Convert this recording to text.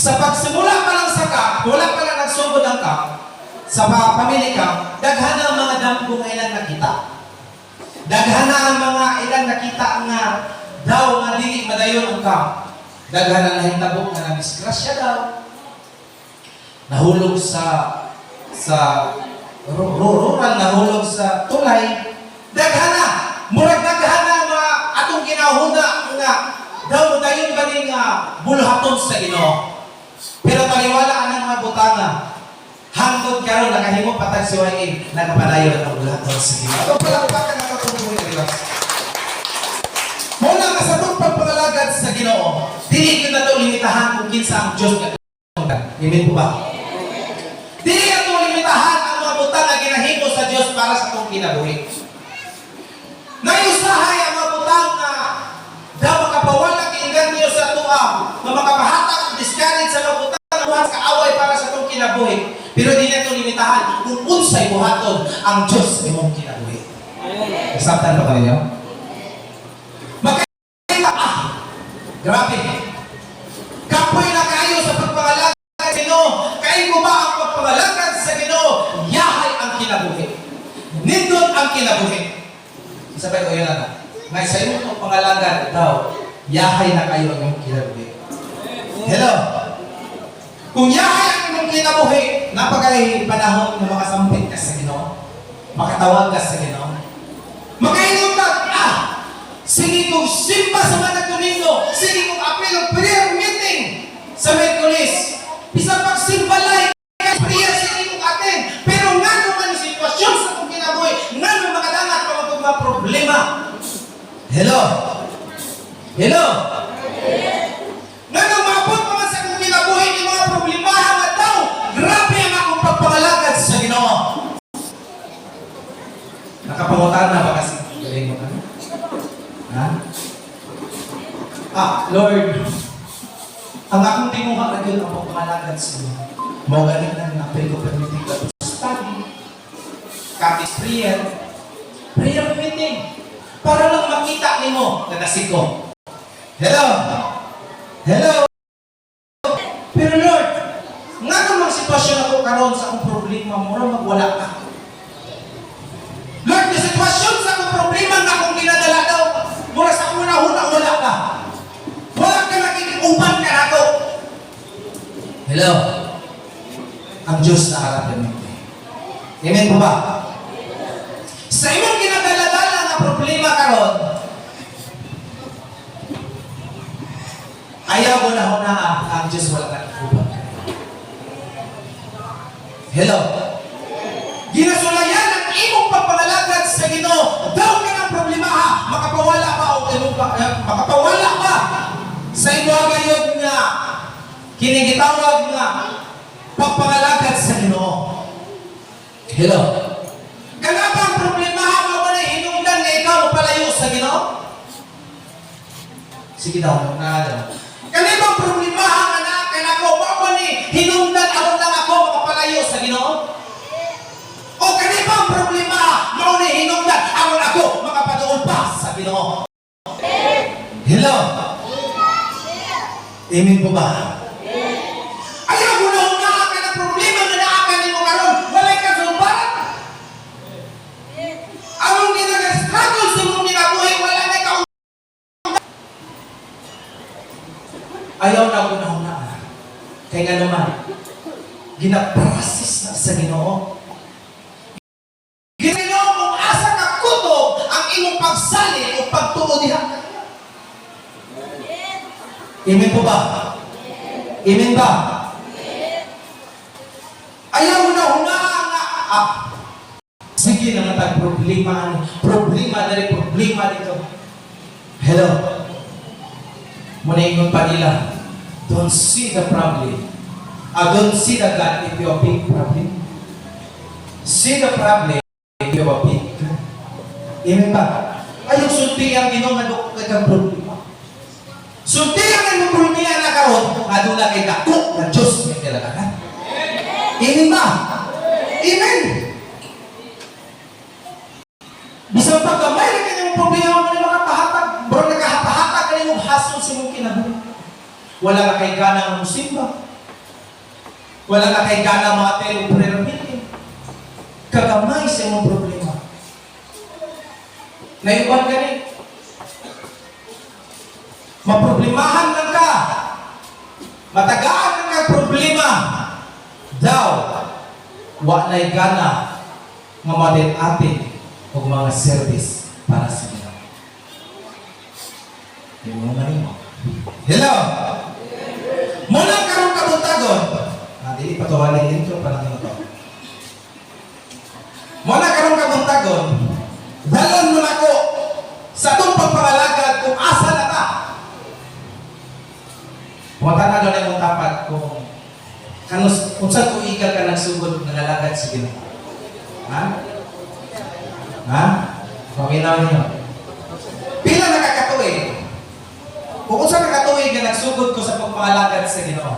Sa pagsimula pa lang sa camp, wala pa lang nagsugod ang camp, sa family camp, daghan na ang mga damgo nga ilang nakita. Daghan na ang mga ilang nakita nga daw nga dili madayon ang camp. Daghan na nahitabo nga nadisgrasya daw. Nahulog sa rural, nahulog sa tulay. Daghan na, murag daghan na mga atong ginahuna nga daw dayon ba ni nga buluhaton sa Ginoo. Pero taliwala ang mga butanga. Hangtod karon nakahimo patag si YM, nakapadayon ang buluhaton sa Ginoo. Atong palakpakan ang atong buhi Dios. Mao na nga sa atong pagpangalagad sa Ginoo, dili gyud nato limitahan kung kinsa ang Dios nga. Amen po ba? Dili nato limitahan ang mga butang nga ginahimo sa Dios para sa atong kinabuhi. Nayusahay ang mga butang nga daw makapawala kiinganyo sa atoa, nga makapahatag og discourage sa mga butang nga buhat sa kaaway para sa atong kinabuhi. Pero di nato limitahan kung unsay buhaton ang Dios sa imong kinabuhi. Nasabtan ba ninyo? Makita, ah, grabe. Kapoy na kayo sa pagpangalagad sa Ginoo. Kay ko ba ang pagpangalagad sa Ginoo? Yahay ang kinabuhi. Nindot ang kinabuhi. Isabay ko yun na. Ngay sa imong pagpangalagad daw, yahay na kayo ang imong kinabuhi. Hello? Kung yahay ang imong kinabuhi, napakay panahon na makasampit ka sa Ginoo. Makatawag ka sa Ginoo. Makaingon ka, ah, sige kong simba sa mga Domingo, sige kong apil og prayer meeting sa Merkulis. Bisan pagsimbalay, prayer sige kong attend. Pero ngano man ang sitwasyon sa akong kinabuhi, ngano makadangat pa mga mga problema. Hello? Hello? Ngano maabot pa man sa akong kinabuhi yung mga problema nga daw, grabe ang akong pagpangalagad sa Ginoo. Nakapangutan na ba kasi galing mo ka? Ha? Ah, Lord, ang akong tinguha na gyud ang pagpangalagad sa inyo. Mao gani nang apil ko permitting ka to study, kapis prayer, prayer meeting, para lang makita nimo nga nasiko. Hello? Hello? Pero Lord, nga namang sitwasyon ako karon sa akong problema, mura magwala ka. Lord, yung sitwasyon sa akong problema nga akong ginadala daw, mura sa akong una wala ka. Wala ka nakikiuban ka nako. Hello? Ang Diyos na harap ganito. Amen po ba? Sa imong ginadala-dala nga problema karon, ayaw mo na hunaa ang Diyos wala nakikiuban ka. Hello? Ginasulayan ang imong pagpangalagad sa Ginoo. Daw ka ng problema ha, makapawala ba o imong makapawala ba sa imo gayon nga kini gitawag nga pagpangalagad sa Ginoo. Hello? Kana ba ang problema ha, mao ba na hinungdan nga ikaw mapalayo sa Ginoo? Sige daw, na daw. Kana ba ang problema ha nga naa kanako mao ba ni hinungdan aron lang ako makapalayo sa Ginoo? O kani ba ang problema mao ni hinungdan aron ako makapaduol pa sa Ginoo? Hello? Amen po ba? Ayaw mo na hunaa ka ng problema nga naa ka nimo karon, walay kasulbaran. Ang ginaga-struggle sa imong kinabuhi, wala na ka. Ayaw na ko na hunaa. Kaya nga naman, ginaprocess na sa Ginoo. Ginoo kung asa ka kutob ang imong pagsali o pagtuo diha. Amen po ba? Amen ba? Ayaw mo na hunaa nga. Ah, sige na nga tag problema ani. Problema dali, problema dito. Hello. Muna ingon pa nila, don't see the problem. Ah, don't see the God if you have big problem. See the problem if you have a big God. Amen ba? Ayaw sulti ang Ginoo nga dako kay kang problema. Sulti ang imong problema na karon, aduna kay dako nga Dios nga kinalagaran. Amen ba? Amen. Bisan pa gamay ra kay imong problema mo ni makapahatag, bro nakapahatag ka nimong hasol sa imong kinabuhi. Wala ka kay gana nga mosimba. Wala na kay gana mo-attend og prayer meeting. Kagamay sa imong problema. Naiwan gani. Maproblemahan lang ka. Matagaan lang ka problema. Daw, wa na'y gana nga ma-attend og mga service para sa Ginoo. Imo man nimo. Hello? Muna karong kabuntagon. Ah, dili pa to wala, intro pa lang to. Muna karong kabuntagon, dalon mo nako sa atong pagpangalagad kung asa na ta. Pangutana daw na imong tapat kung kanus unsa tuiga ka nagsugod nangalagad sa Ginoo. Ha? Ha? Paminaw niyo. Pila na kakatuig? Kung unsa ka katuig nga nagsugod ko sa pagpangalagad sa Ginoo?